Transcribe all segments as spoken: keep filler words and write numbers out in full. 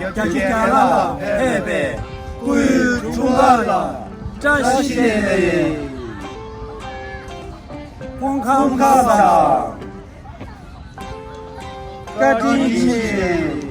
རྒྱ་ཆེ་རྒྱ་ལ་ལ་ཕེབས་པའི་སྐུའི་འཁྲུངས་སྐར་ལ་བཀྲ་ཤིས་བདེ་ལེགས། སྐུ་ཁམས་བཟང་། བཀའ་དྲིན་ཆེ།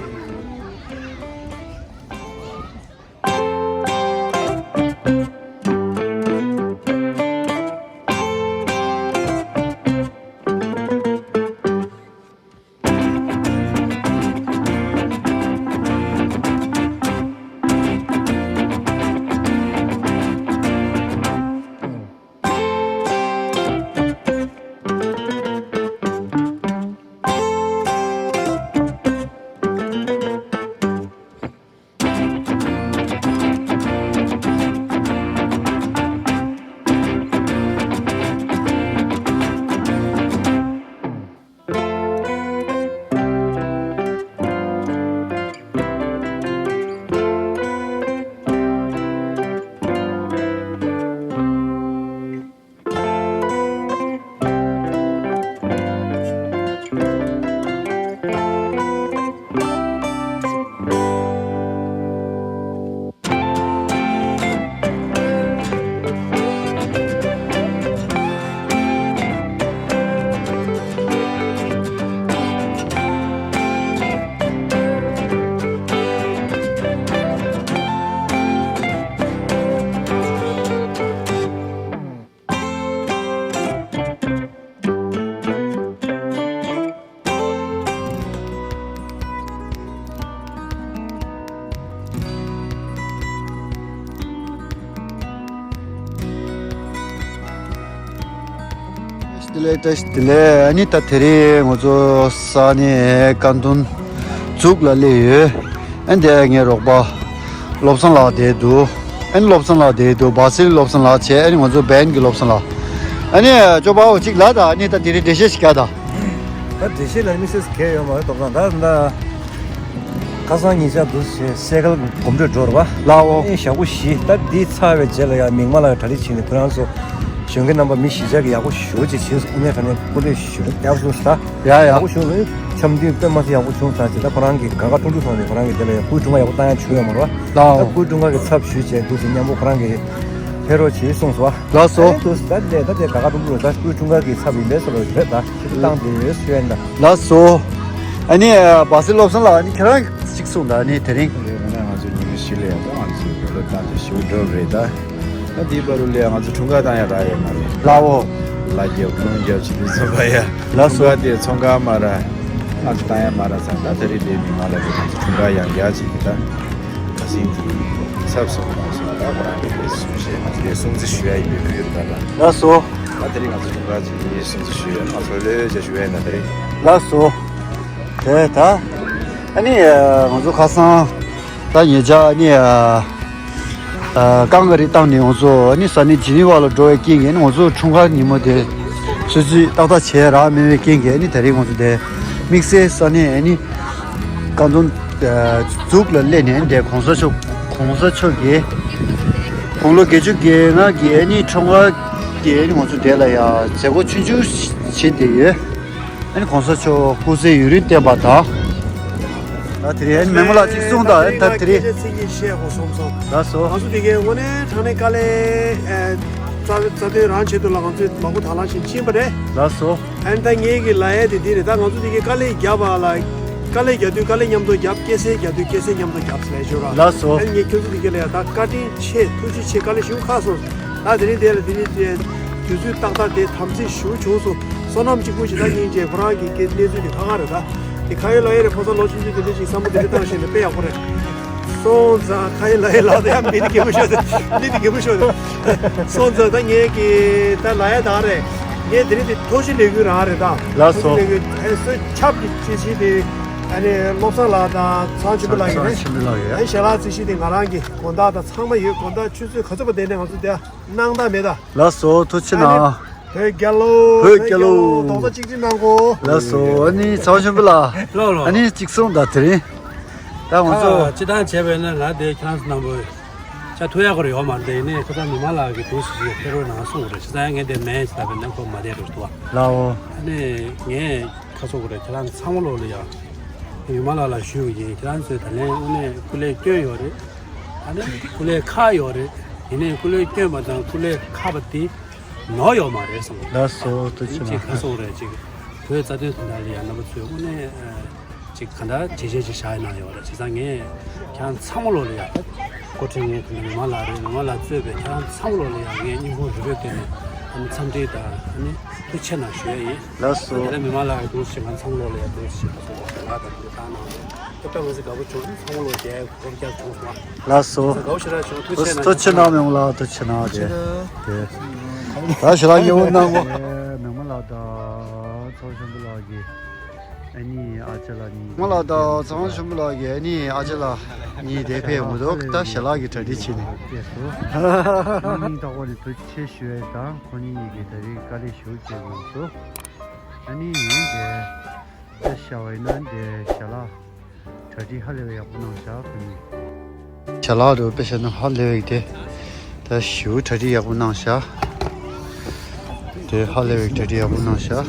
དེ་ལས་ད་དེ་ལས་ཨ་ནི་ད་དེ་རིང་ང་ཚོ་ས་གནས་ཀན་ཏུན་ཛུག་ལ་སླེབས་ཡོད། ཨ་ནི་དེ་ངའི་རོགས་པ་བློ་བཟང་ལགས་བསྡད་འདུག་ཨ་ནི་བློ་བཟང་ལགས་བསྡད་འདུག་བྷ་སིལ་བློ་བཟང་ལགས་བྱས། ཨ་ནི་ང་ཚོ་བན་གྱི་བློ་བཟང་ལགས། ཨ་ནི་ཅོ་པའོ་གཅིག་ལ་ད་ཨ་ནི་ད་དེ་རིང་འགྲེལ་བཤད་ཞིག་རྒྱག་ད། ད་འགྲེལ་བཤད་ལ་དམིགས་བསལ་གང་ཡང་ཡོད་མ་རེད། ཏོག་ཙམ་ད་ད་ཁ་སང་ཉིན་ཞག་འདུག་སེ་སེ་གལ་གོམ་བགྲོད་འགྲོ་ར་བ། ལའོ། ཨེ་ཞག་པོ་བཞི་ད་འདི་ཚར་བའི་རྗེས་ལ་ཡང་མིག་དམར་ལ་གྲ་སྒྲིག་བྱས་ནས་ཁོ་རང་ཚོ་གཞོན་སྐྱེས་རྣམ་པ་མི་གཞིས་ཆགས་ཀྱི་ཡག་པོ་ཞེ་པོ་ཅིག་བྱས་སོང་། དངོས་གནས་དྲང་གནས་སྐུ་ལས་ཞེ་པོ་ཡག་པོ་བྱུང་སོང་ད། ཡ་ཡ། ཡག་པོ་བྱུང་སོང་། འཆམ་མཐུན་དཔེ་མ་སྲིད་ཡག་པོ་བྱུང་སོང་ཟེར། ད་ཁོ་རང་གི་དགའ་དགའ་སྤྲོ་སྤྲོ་སོང་ནས་ཁོ་རང་གི་དེ་ལ་ཡང་སྐུའི་འཁྲུངས་སྐར་ཡག་པོ་བཏང་ཡག་བྱུང་ཡོད་མ་རེད་བ། ལའོ། ད་སྐུའི་འཁྲུངས་སྐར་གྱི་ཚབ་ཞུས་བྱས་འདུག་སེ་མཉམ་པོ་ཁོ་རང་གི་ཕེབས་རོགས་བྱས་གསུངས་སོང་བ། ལགས་སོ། ཨེ་འདུག་སེ་ད་ལས་ད་དེ་དགའ་དགའ་སྤྲོ་སྤྲོ་རེད། ད་སྐུའི་འཁྲུངས་སྐར་གྱི་ཚབ་ཡིན་པས་སོ་རེད་ད། ཞེ་པོ་བཏང་དེ་ཡོད་ཤོད་ཡིན་ད། ལགས་སོ། ཨ་ནི་བྷ་སིལ་བློ་བཟང་ལགས། ཨ་ནི་ཁྱེད་རང་གཅིག་གསུངས་ད། ཨ་ནི་དེ་རིང་། དེ་རིང་ང་ཚོ་ཉི་མ་བཞི་ལ་ཡང་ད་ང་ཚོའི་བོད་ལ་བཏང་ཚེ་ཞུ་འགྲོ་རེད་ད། ད་དེའི་བར་དུ་ལ་ཡང་ང་ཚོ་འཁྲུངས་སྐར་བཏང་ཡ་རག་ཡོད་མ་རེད། ལའོ། ལ་རྒྱབ་རླུང་རྒྱབ་བྱེད་དུས་ཙམ་པ་ཡ། ལགས་སོ། འཁྲུངས་སྐར་དེ་ཚོང་ཁང་མ་ར། ང་ཚོ་བཏང་ཡ་མ་ར་ཚང་ད་ད་རེས་དེ་མི་མང་ལ་དེ་ང་ཚོ་འཁྲུངས་སྐར་ཡང་རྒྱག་ཅིག་གི་ད། ཁ་སང་དེ་ཚབ་སོང་མ་སོང་ད་ཁོ་རང་གི་དེ་གསུང་བཤད་ང་ཚོ་དེ་སྲུང་བརྩི་ཞུ་ཡ་ཡིན་པའི་ཁུལ་ད་ལ། ལགས་སོ། ད་དེ་རིང་ང་ཚོ་འཁྲུངས་སྐར་ཅིག་གི་སྲུང་བརྩི་ཞུ་ཡ་ང་ཚོ་ལོས་ཅ་ཞུ་ཡ་ཡིན་ད་དེ་རིང་། ལགས་སོ། དེ་ད། ཨ་ནི་ང་ཚོ་ཁ་སང་ད་ཉེ་ཆར་ཨ་ནི་ཨ་རྐང་ག་རེ་བཏང་ནས་ང་ཚོ་ཨ་ནི་ས་གནས་ཇི་ནི་ཝ་ལ་འགྲོ་བའི་རྐྱེན་གྱིས་ཨ་ནི་ང་ཚོ་འཁྲུངས་སྐར་ཉིན་མོ་དེ་ཚོད་ཚོད་ཏག་ཏག་བྱས་རག་མེད་པའི་རྐྱེན་གྱིས་ཨ་ནི་དེ་རིང་ང་ཚོ་དེ་དམིགས་བསལ་ས་གནས་ཨ་ནི་ཀན་ཏུན་ཛུག་ལ་སླེབས་ནས་ཨ་ནི་དེ་གོང་ས་མཆོག་གོང་ས་མཆོག་གིས་དགུང་ལོ་བརྒྱད་ཅུ་གྱ་ལྔ་གི་ཨ་ནི་འཁྲུངས་སྐར་གྱི་ཨ་ནི་ང་ཚོ་དེ་ལ་ཡ་མཛད་སྒོ་ཆུང་ཆུང་བྱེད་བསྡད་ཡོད། ཨ་ནི་གོང་ས་མཆོག་སྐུ་ཚེ་ཡུན་རིང་བརྟན་པ་དང་། ད་དེ་རིང་ཨ་ནི་མེ་མོ་ལགས་གཅིག་གསུངས་དང་། ཨ་ནི་ད་དེ་རིང་སྐད་ཆ་ཚིག་གཉིས་བཤད་དགོས་བསམ་སོང་། ལགས་སོ། ང་ཚོ་དེ་གའི་དངོས་གནས་དྲང་གནས་དཀའ་ལས་ཨ་རྩ་རྩ་དོན་རང་ཆེད་དུ་ལ་ང་ཚོས་མང་པོ་དང་བླངས་ཤིག་ཕྱིན་པ་རེད། ལགས་སོ། ཨ་ནི་ད་ངེད་ཀྱི་ལ་ཡ་དེ་འདི་རེད། ད་ང་ཚོ་དེ་གའི་དཀའ་ལས་བརྒྱབ་པ་ལ་དཀའ་ལས་རྒྱག་དུས་དཀའ་ལས་མཉམ་དུ་བརྒྱབ། སྐྱེད་སྲིང་རྒྱག་དུས་སྐྱེད་སྲིང་མཉམ་དུ་བརྒྱབ་ཟེར་ལབ་ཞོར་ར། ལགས་སོ། ཨ་ནི་ངས་ཁྱོད་ཚོ་དེ་གའི་ལ་ཡ་ད་བཀའ་དྲིན་ཆེ་ཐུགས་རྗེ་ཆེ་དཀའ་ལས་ཞེ་པོ་ཁག་སོང་། ད་དེ་རིང་དེ་ལ་དེ་རིང་དེ་དུས་ཚོད་ཏག་ཏག་དེ་དམ་ཚིག་ཞུ་བྱུང་སོང་། བསོད་ནམས་གཅིག་པུ་ཞིག་ད་སྙིང་རྗེ་ཁོ་རང་གི་སྐད་གནས་ཚུལ་དེ་ཁ་ཁ་རེད་ད། དེ་ཁ་ཡོད་ལག་ཡོད་རེད། ཕོ་གསར་ལོ་ཆུང་ཆུང་དེ་འདྲ་ཞིག་བསམ་བློ་དེ་འདྲ་བཏང་ཤེས་ནས་དཔེ་ཡག་པོ་རེད། སོང་ཙང་ཁ་ཡོད་ལག་ཡོད་ལག་དེ་ཡང་མི་དེ་རྒན་པོ་ཤོག་དེ་མི་དེ་རྒན་པོ་ཤོག་དེ། སོང་ཙང་ད་ངས་ཀྱི་ད་ལ་ཡ་ད་རེད། ངས་དེ་རིང་དེ་ཐོག་ཤི་ལས་འགུལ་རང་རེད་ད། ལགས་སོ། ཐོག་ཤི་ལས་འགུལ་ཨེ་སོ་ཆབ་ཀྱི་ཅི་ཞིག་དེ་ཨ་ནི་བློ་བཟང་ལགས་དང་ཚང་ཆེན་པོ་ལགས་ཀྱི་རེད། ཚང་ཆེན་པོ་ལགས་ཀྱི་ཨ་ནི་ཞལ་ལག་རྩིས་ཤིག་དེ་ང་རང་གི་དགོང་དག་དང་ཚང་མ་ཡོད། དགོང་དག་ཆུ་ཚོད་ག་ཚོད་པ་དེ་ནས་ང་ཚོ་དེ་གནང་ད་མེད་ད། ལགས་སོ། ཐུགས་རྗེ་གནང་། བོད་རྒྱལ་ལོ། བོད་རྒྱལ་ལོ། རྡོག་རྩ་གཅིག་སྒྲིལ་གནང་གོ། ལགས་སོ། ཨ་ནི་ཚང་ཆེན་པོ་ལགས། ལགས་ལགས། ཨ་ནི་གཅིག་གསུངས་དང་དེ་རིང་། ད་ང་ཚོ་ཨ་སྤྱི་བཏང་བྱས་པས་ན་ང་དེ་ཁྱེད་རང་ཚོ་རྣམ་པ་ཆ་ཐུག་ཡག་གོ་རེ་ཡོད་མ་རེད། དེ་ནས་ཁོ་ཚང་མི་མང་ལགས་ཀྱི་འདུག་ཟེར་ཕེབས་རོགས་གནང་གསུངས་གོ་རེད། བྱས་ཙང་ངས་དེ་མེད་ཟེར་ད་པས་ན་ཁོ་མ་བསྡད་འགྲོ་འདུག་བ། ལགས་འོ། ཨ་ནི་ངས་ཁ་སོ་གོ་རེད། ཁྱེད་རང་ཚང་མ་ལོག་ལ་ཡ། ཉི་མ་ལགས་ལ་ཞུས་པ་ཡིན། ཁྱེད་རང་ཚོས་ད་ལན་དངོས་གནས་སྐུ་ལས་བསྐྱོན་ཡོད་རེད། ཨ་ནི་སྐུ་ལས་ཁག་ཡོད་རེད། ཡིན་ནའི་སྐུ་ལས་བསྐྱོན་པ་དང་སྐུ་ལས་ཁག་པ་དེ་ནོར་ཡོད་མ་རེད་གསུངས། ལགས་སོ། ཐུགས་རྗེ་ཆེ་གནང་། ཅིག་ག་རེ་གསུངས་རེད། ཅིག་བོད་རྩ་དོན་དོན་དག་ལ་ཡང་རྣམ་པ་ཚོས་དངོས་གནས་ཅིག་ག་འདྲ་བྱས་བྱས་ཅིག་བཞག་གནང་ཡོད་རེད། བྱས་ཙང་ངས་ཁྱེད་རང་ཚང་མ་ལོག་ལ་ཡང་འགོ་ཁྲིད་ངས་ཁོང་མི་མང་ལགས་རེད། མི་མང་ལགས་གཙོས་པའི་ཁྱེད་རང་ཚང་མ་ལོག་ལ་ཡང་ངས་སྙིང་ཁུང་རུས་པའི་གཏིང་ནས་ཨ་ནི་འཚམས་འདྲི་དང་ཨ་ནི་ཐུགས་རྗེ་ཆེ་གནང་ཞུ་ཡ་ཡིན། ལགས་སོ། ད་ལྟ་མི་མང་ལགས་ཀྱི་འདུག་ཞིག་ང་ཚང་མ་ལོག་ལ་ཡང་འདུག་ཞིག་ང་ཚོ་ལགས་དང་འདུག་བཏང་གནང་། སྟོབས་དྲག་མི་ཚེ་དགའ་པོ་བྱུང་། ཚང་མ་ལོག་རྒྱལ་སྒོར་རྒྱག་བྱུང་སོང་། ལགས་སོ། དགའ་པོ་ཞེ་དྲག་བྱུང་། ཐུགས་རྗེ་ཆེ་གནང་། ཐུགས་རྗེ་གནང་། མི་མང་ལགས་ཐུགས་རྗེ་གནང་། དེ་དེ་ད་ཞེ་དྲག་སྙིང་པོ་གནང་གོ། མི་མང་ལགས་དང་ཚོགས་ཆེན་པོ་ལགས་ཀྱི་ཨ་ནི་ཨ་ཅག་ལགས་གཉིས། མ་ལགས་དང་ཚང་ཆུན་པོ་ལགས་ཀྱིས་ཨ་ནི་ཨ་ཅག་ལགས་གཉིས་དེ་ཕེབས་མི་འདུག་ད་ཞལ་ལག་གི་གྲ་སྒྲིག་བྱས་ནས། ཨ་ནི་ཐོག་པ་ནས་ཐུགས་རྗེ་ཆེ་ཞུ་ཡས་དང་། ཁོང་གཉིས་ཀྱིས་ད་རེས་དཀའ་ལས་ཞེ་པོ་བྱས་གནང་སོང་། ཨ་ནི་ཡིན་དེ་ད་བྱས་པ་ཡིན་ན་དེ་ཞལ་ལག་གྲ་སྒྲིག་ཧ་ལས་པའི་ཡག་པོ་གནང་བཞག་ཁོང་གཉིས། ཞལ་ལག་རུ་དཔེ་བྱས་ན་ཧ་ལས་པའི་དེ་ད་ཞེ་པོ་གྲ་སྒྲིག་ཡག་པོ་གནང་བཞག་དེ་ཧ་ལས་པའི་གྲ་སྒྲིག་ཡག་པོ་གནང་བཞག